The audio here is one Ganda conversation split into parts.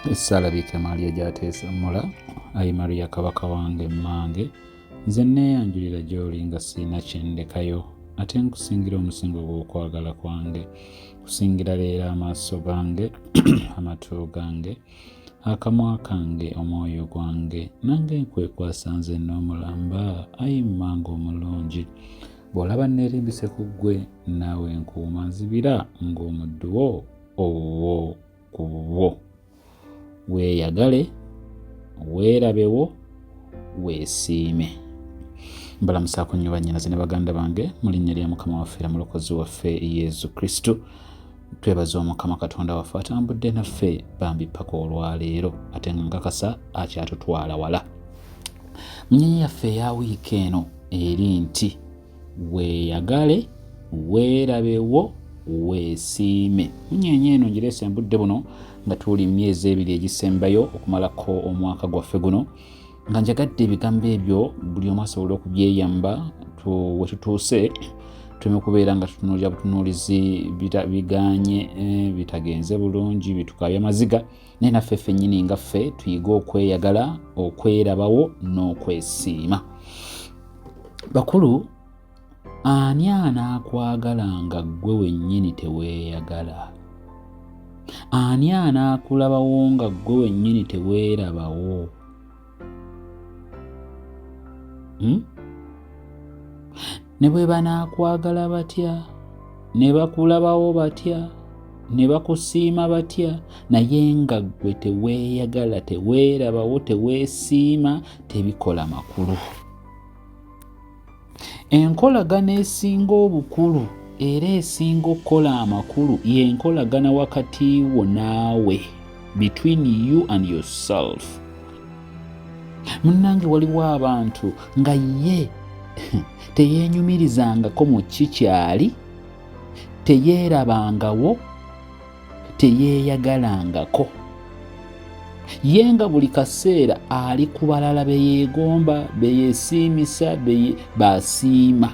Essaala Biikira Maria gy'ateesa mmula, Ayi Maria Kabaka wange mmange, nze nneeyanjulira gy'oli nga sirina kye ndekayo, ate nkusingira omusingo gw'okwagala kwange, kusingira leero amaaso gange, amatu gange, akamwa kange, omwoyo gwange, nange nkwekwasa nze n'omulamba, ayi mmange omulungi. Bw'olaba nneerimbise ku ggwe, naawe nkuuma nzibira ng'omuddu wo owuwo ku bubwo. Weeyagale, weerabewo, weesiime. Mbalamusaako nnyo bannyinaze ne baganda bange mu linnya lya Mukama waffe era Mulokozi waffe Yesu Kristo. Twebaza Omukama Katonda waffe atambudde naffe bambi ppaka olwaleero ate nga nkakasa akyatutwala wala. Munyenye yaffe eya wiiki eno eri nti weeyagale, weerabewo, weesiime. Munyenye eno ngireese embudde buno nga tuli myezi ebiri egisembayo okumalako omwaka gwaffe guno, nga njagadde ebigambo ebyo buli omu asobole okubyeyamba we tutuuse tuleme kubeera nga tutunuulira butunuulizi biganye eh, bitagenze bulungi bitukaabya maziga, naye naffe ffennyini nga ffe tuyige okweyagala, okwerabawo n'okwesiima. Bakulu, ani anaakwagala nga ggwe wennyini teweeyagala? Ani anaakulabawo nga ggwe wennyini teweerabawo? Hmm? Ne bwe banaakwagala batya, ne bakulabawo batya, ne bakusiima batya, naye nga ggwe teweeyagala, teweerabawo, teweesiima, tebikola makulu. Enkolagana esinga obukulu era esinga okukola amakulu y'enkolagana wakati wo naawe, between you and yourself. Munnange, waliwo abantu nga ye teyeenyumirizangako mu ki kyali, teyeerabangawo, teyeeyagalangako, ye nga buli kaseera ali ku balala be yeegomba, be yeesiimisa, be basiima.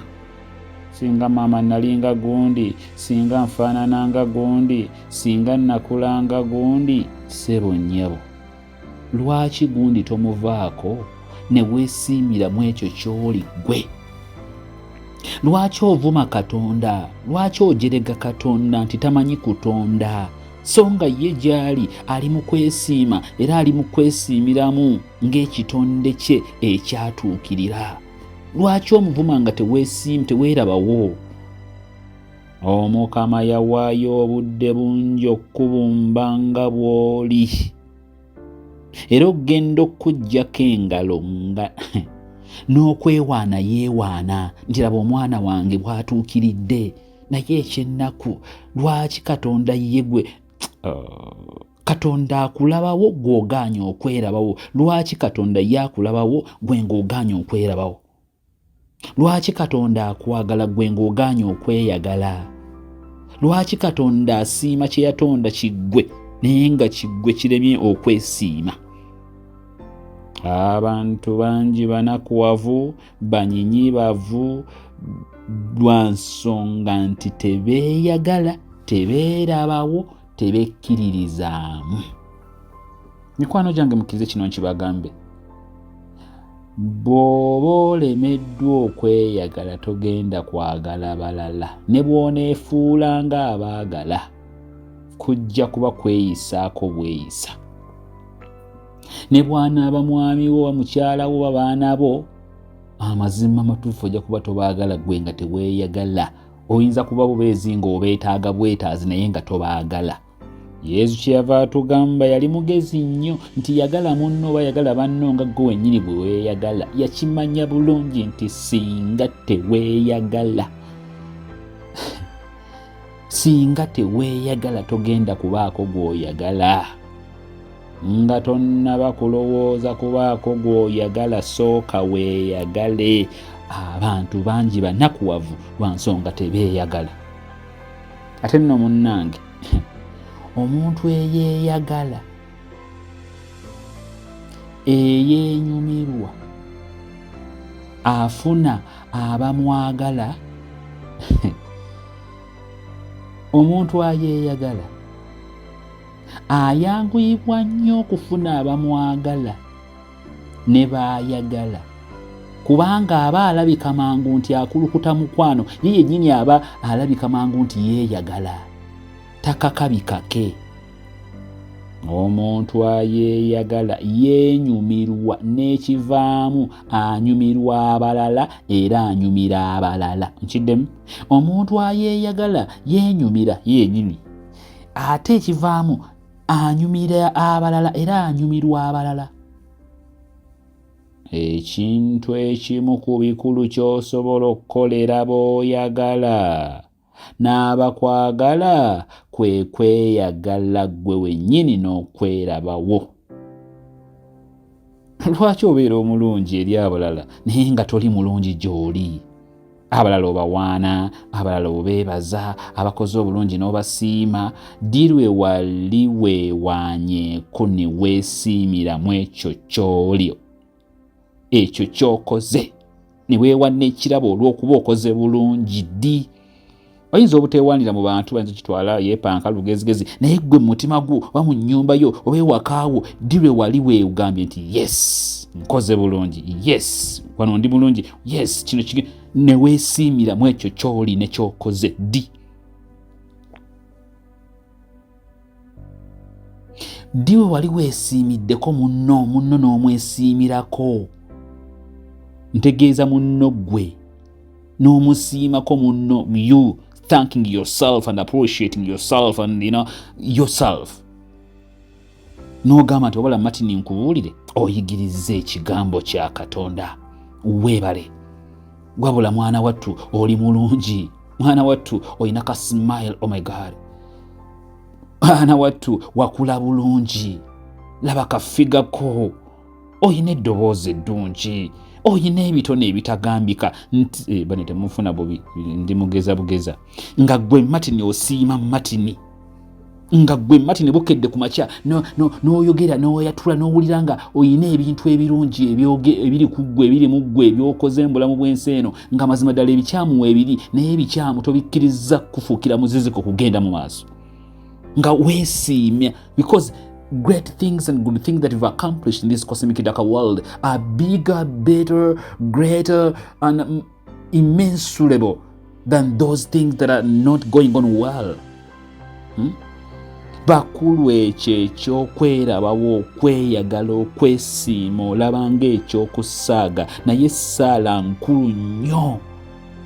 Singa maama nalinga gundi, singa nfaanananga gundi, singa nakulanga gundi. Ssebo nnyabo, lwaki gundi tomuvaako ne weesiimira mu ekyo ky'oli ggwe? Lwaki ovuma Katonda? Lwaki ojerega Katonda nti tamanyi kutonda, so nga ye gy'ali ali mu kwesiima era ali mu kwesiimiramu ng'ekitonde kye ekyatuukirira? Lwaki omuvuma nga teweesiim teweerabawo? Omukama yawaayo obudde bungi okukubumba nga bw'oli, era okugenda okukuggyako engalo nga n'okwewaana yeewaana nti laba omwana wange bw'atuukiridde. Naye eky'ennaku, lwaki Katonda ye gwe Katonda akulabawo gw'ogaanye okwerabawo? Lwaki Katonda ye akulabawo gwe ng'ogaanye okwerabawo? Lwaki Katonda akwagala gwe ng'ogaanye okweyagala? Lwaki Katonda asiima kye yatonda kiggwe naye nga kiggwe kiremye okwesiima? Abantu bangi banakuwavu, banyinyibavu lwa nsonga nti tebeeyagala, tebeerabawo, tebekkiririzaamu. Mikwano gyange, mukkirize kino nkibagambe, bw'oba olemeddwa okweyagala togenda kwagala balala, ne bw'oneefuula ng'abaagala kujja kuba kweyisaako bweyisa. Ne bw'anaaba mwami wo oba mukyala wo oba baana bo, amazima amatuufu ojja kuba tobaagala gwe nga teweeyagala. Oyinza kuba bubeezi ng'obeetaaga bwetaazi naye nga tobaagala. Yesu kyeyava atugamba, yali mugezi nnyo nti yagala munno oba yagala banno nga ggwe wennyini bwe weeyagala. Yakimanya bulungi nti singa teweeyagala, singa teweeyagala togenda kubaako gw'oyagala. Nga tonnaba kulowooza kubaako gw'oyagala, sooka weeyagale. Abantu bangi banakuwavu lwa nsonga tebeeyagala. Ate nno munnange, omuntu eyeeyagala, eyeenyumirwa, afuna abamwagala. Omuntu ayeeyagala Ayanguyibwa nnyo okufuna abamwagala ne baayagala, kubanga aba alabika mangu nti akulukuta mukwano. Ye yennyini aba alabika mangu nti yeeyagala, takakabikake. Omuntu ayeeyagala yeenyumirwa, n'ekivaamu anyumirwa abalala era anyumira abalala. Nkiddemu, omuntu ayeeyagala yeenyumira yeenyini, ate ekivaamu anyumira abalala era anyumirwa abalala. Ekintu ekimu ku bikulu ky'osobola okukolera b'oyagala n'abakwagala kwe kweyagala ggwe wennyini n'okwerabawo. Lwaki obeera omulungi eri abalala naye nga toli mulungi gy'oli? Abalala obawaana, abalala obeebaza, abakoze obulungi n'obasiima. Ddi lwe wali weewaanyeeko ne weesiimiramu ekyo ky'oli, ekyo ky'okoze, ne weewa n'ekirabo olw'okuba okoze bulungi? Ddi? Oyinza obuteewaanira mu bantu, bayinza okitwala yeepanka lugezigezi, naye ggwe mu mutima gwo oba mu nnyumba yo oba ewaka wo, ddi lwe wali weegambye nti yes, nkoze bulungi, yes, wano ndi bulungi, yes, kino kigi, ne weesiimira mu ekyo ky'oli ne ky'okoze? Ddi? Ddi we wali weesiimiddeko munno, munno n'omwesiimirako? Ntegeeza munno ggwe n'omusiimako munno, you thanking yourself and appreciating yourself and you know yourself, n'ogamba nti wabula Martin, nkubuulire, oyigiriza ekigambo kya Katonda, weebale. Wabula mwana wattu oli mulungi, mwana wattu olina ka smile, oh my God, mwana wattu wakula bulungi, laba ka figure ko, oyina eddoboozi eddungi, oyina ebitone ebitagambika nti bane temufuna bubi, ndi mugeza bugeza. Nga gwe Martin osiima Martin, nga gwe Martin bukedde ku makya n'oyogera n'oyatula n'owulira nga oyina ebintu ebirungi ebiri ku ggwe, ebiri mu ggwe, ebyokoze mu bulamu bw'ensi eno, nga mazima ddala ebikyamu weebiri, naye ebikyamu tobikkiriza kufuukira muziziko kugenda mu maaso, nga weesiimya, because great things and good things that you've accomplished in this cosmic dark world are bigger, better, greater and immensurable than those things that are not going on well. Bakulu, ekyo ekyokwerabawo, okweyagala, okwesiima, olaba ng'ekyokusaaga, naye essaala nkulu nnyo,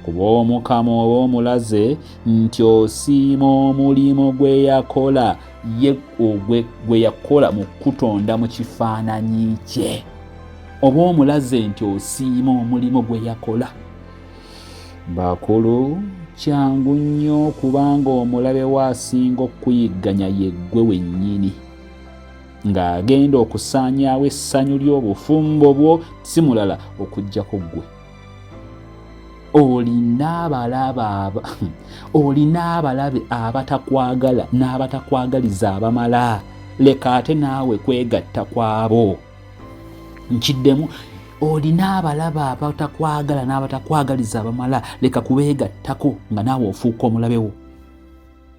kuba Omukama oba omulaze nti osiima omulimu gwe yakola ye, gwe yakola mu kutonda mu kifaananyi kye. Oba omulaze nti osiima omulimu gwe yakola. Bakulu, kyangu nnyo kubanga omulabe we asinga okuyigganya yeggwe wennyini, ng'agenda okusaanyaawo essanyu ly'obufumbo bwo si mulala okuggyako ggwe. Olina abalabe abatakwagala n'abatakwagaliza abamala, leka ate naawe kwegatta kwabo. Nkiddemu, olina abalabe abatakwagala n'abatakwagaliza abamala, leka kubeegattako nga naawe ofuuka omulabe wo.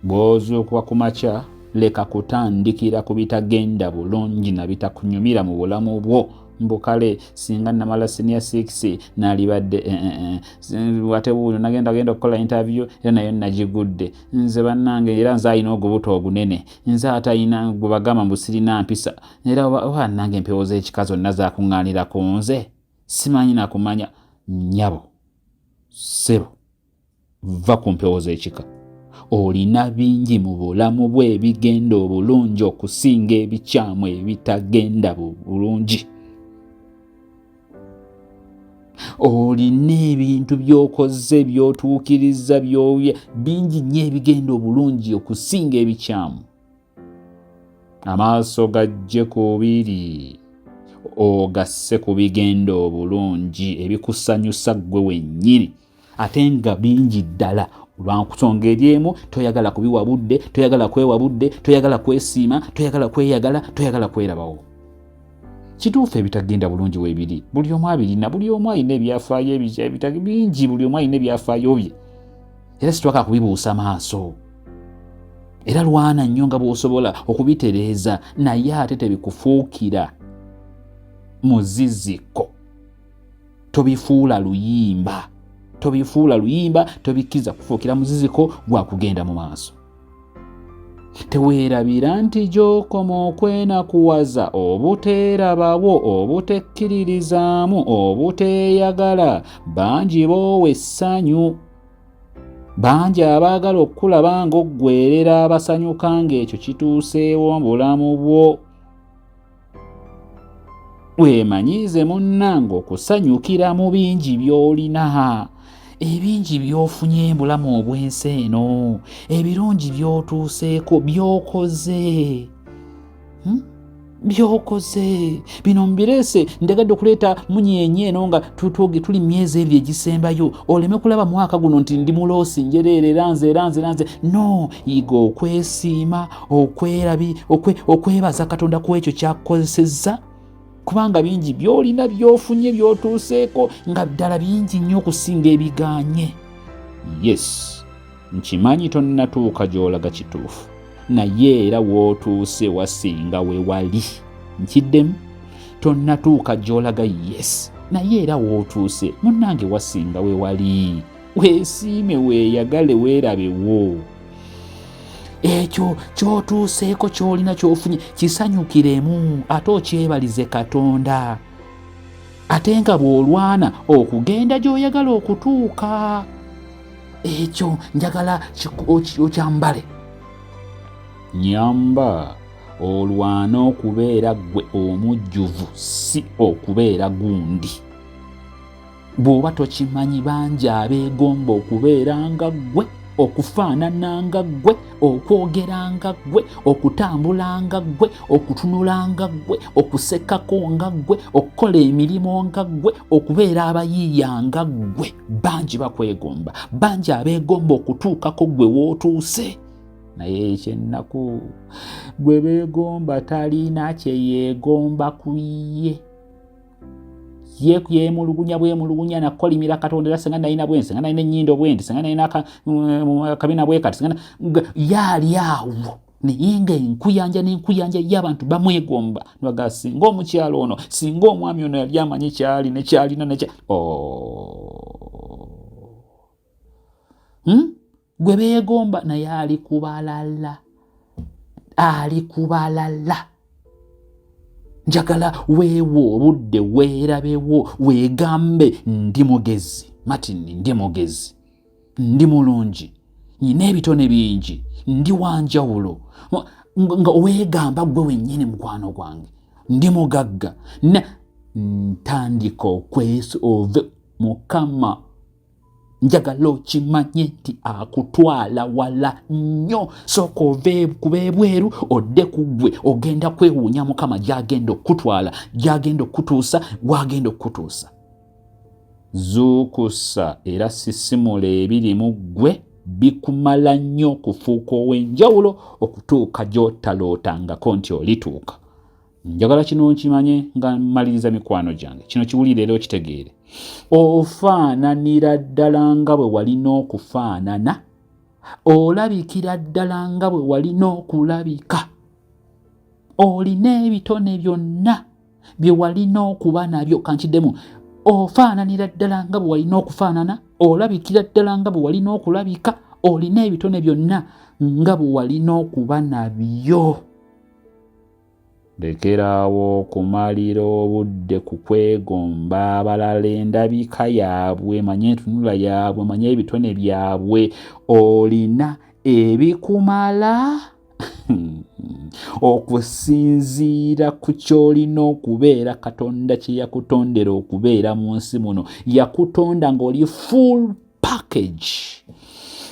Bw'ozuukuka ku makya, leka kutandikira ku bitagenda bulungi na bitakunyumira mu bulamu bwo. Mbu kale singa namala senior 6 nalibadde ate wuuno nagenda genda okukola interview era nayo nagigudde. Nze bannange, era nze alina ogubuto ogunene, nze ate alina gwe bagamba mbu sirina mpisa, era oba nange empewo z'ekika zonna zakuŋŋaanira ku nze, simanyi nakumanya. Nnyabo, ssebo, va ku mpewo z'ekika. Olina bingi mu bulamu bwe ebigenda obulungi okusinga ebikyamu ebitagenda bulungi. Olina ebintu by'okoze, by'otuukiriza, byoya bingi nnyo ebigenda obulungi okusinga ebikyamu. Amaaso gajje kubiri ogasse ku bigenda obulungi ebikusanyusa ggwe wennyini, ate nga bingi ddala. Lwakusonga eri emu, toyagala kubiwa budde, toyagala kwewa budde, toyagala kwesiima, toyagala kweyagala, toyagala kwerabawo. Kituufu, ebitagenda bulungi weebiri, buli omu abirina, buli omu alina ebyafaayo bingi, buli omu alina ebyafaayo bye, era sitwaka kubibuusa maaso. Era lwana nnyo nga bw'osobola okubitereeza, naye ate tebikufuukira muziziko. Tobifuula luyimba, tobifuula luyimba, tobikkiriza kufuukira muziziko gwa kugenda mu maaso. Teweerabira nti gy'okoma okwenakuwaza, obuteerabawo, obutekkiririzaamu, obuteeyagala, bangi boowa essanyu, bangi abaagala okukulaba ng'oggwerera, abasanyuka ng'ekyo kituuseewo mu bulamu bwo. Weemanyiize munnange okusanyukira mu bingi by'olina, ebingi by'ofunye mu bulamu obw'ensi eno, ebirungi by'otuuseeko, by'okoze. Byokoze bino mbireese, njagadde okuleeta munyeenye eno nga tuli myezi ebiri egisembayo, oleme kulaba mwaka guno nti ndi muloosi njereere, era nze, era nze, era nze. No, yiga okwesiima, okwerabi, okwebaza Katonda ku ekyo kyakukozesezza, kubanga bingi byolina, byofunye, byotuuseeko nga ddala bingi nnyo okusinga ebiganye. Yes, nkimanyi tonnatuuka gy'olaga kituufu, naye era w'otuuse wasinga we wali. Nkiddemu, tonnatuuka gy'olaga, yes, naye era w'otuuse munnange wasinga we wali. Weesiime, weeyagale, weerabewo. Ekyo ky'otuuseeko, ky'olina, ky'ofunye, kisanyukiremu ate okyebalize Katonda, ate nga bw'olwana okugenda gy'oyagala okutuuka. Ekyo njagala okyambale. Nyamba olwana okubeera ggwe omujjuvu, si okubeera gundi. Bw'oba tokimanyi, bangi abeegomba okubeera nga ggwe, okufaanana nga ggwe, okwogera nga ggwe, okutambula nga ggwe, okutunula nga ggwe, okusekako nga ggwe, okukola emirimu nga ggwe, okubeera abayiiya nga ggwe. Bangi bakwegomba, bangi abeegomba okutuukako ggwe w'otuuse, naye ekyennaku gwe beegomba talina kye yeegomba ku ye. Ye yemulugunya bwemulugunya nakolimira Katonda, era senga nalina bwensi, senga nalina ennyindo bwendi, senga nalina akabina bwekati, senga yaali awo, naye nga enkuyanja n'enkuyanja y'abantu bamwegomba, nibagaa singa omukyalo ono, singa omwami ono yali amanyi kyali nekyalina nekya. Oh. Gwe beegomba naye ali kubalala, ali kubalala. Njagala weewo obudde, weerabewo, weegambe ndi mugezi, Martin, ndi mugezi, ndi mulungi, nyina ebitone bingi, ndi wanjawulo, nga weegamba gwe wennyini, mukwano gwange, ndi mugagga, ntandika okwesa ove. Mukama njagala okimanye nti akutwala wala nnyo. Sooka ove kuba ebweru odde ku ggwe, ogenda kwewuunya Mukama gyagenda okukutwala, gyagenda okukutuusa, wagenda okukutuusa. Zuukusa era sisimula ebiri mu ggwe, bikumala nnyo okufuuka ow'enjawulo okutuuka gy'otalootangako nti olituuka. Njagala kino nkimanye nga mmaliriza, mikwano gyange, kino kiwulire era okitegeere. Ofaananira ddala nga bwe walina okufaanana, olabikira ddala nga bwe walina okulabika, olina ebitone byonna bye walina okuba nabyo. Kankiddemu, ofaananira ddala nga bwe walina okufaanana, olabikira ddala nga bwe walina okulabika, olina ebitone byonna nga bwe walina okuba nabyo. Lekeraawo okumalira obudde ku kwegomba abalala, endabika yaabwe, manye entunula yaabwe, manye ebitone byabwe. Olina ebikumala okusinziira ku ky'olina okubeera, Katonda kye yakutondera okubeera mu nsi muno. Yakutonda ng'oli full package,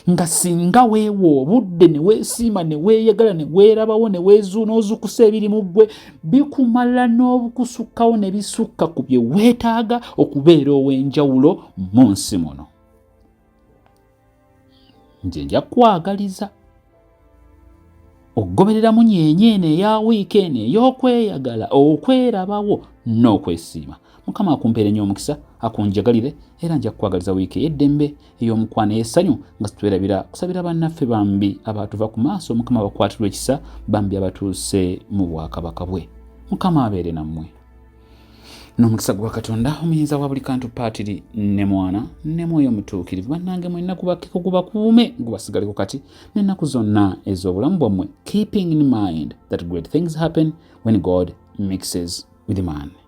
nga singa weewa obudde ne weesiima ne weeyagala ne weerabawo ne n'ozukusa ebiri mu ggwe, bikumala n'obukusukkawo ne bisukka ku bye weetaaga okubeera ow'enjawulo mu nsi muno. Nze nja kukwagaliza okugoberera munyeenye eno eya wiiki eno ey'okweyagala, okwerabawo n'okwesiima. Mukama akumpeere nnyo omukisa. Akunjagalire era nja kukwagaliza wiiki ey'eddembe, ey'omukwano, ey'essanyu, nga situwerabira kusabira bannaffe bambi abaatuva ku maaso. Mukama bakwatirwa ekisa bambi abatuuse mu bwakabaka bwe. Mukama abeere nammwe n'omukisa gwa Katonda omuyinza wa buli kantu, Paatiri ne Mwana ne Mwoyo Mutuukirivu. Bannange mwenna, gubakkeko, gubakuume, gubasigaleko kati n'ennaku zonna ez'obulamu bwammwe, keeping in mind that great things happen when God mixes with man.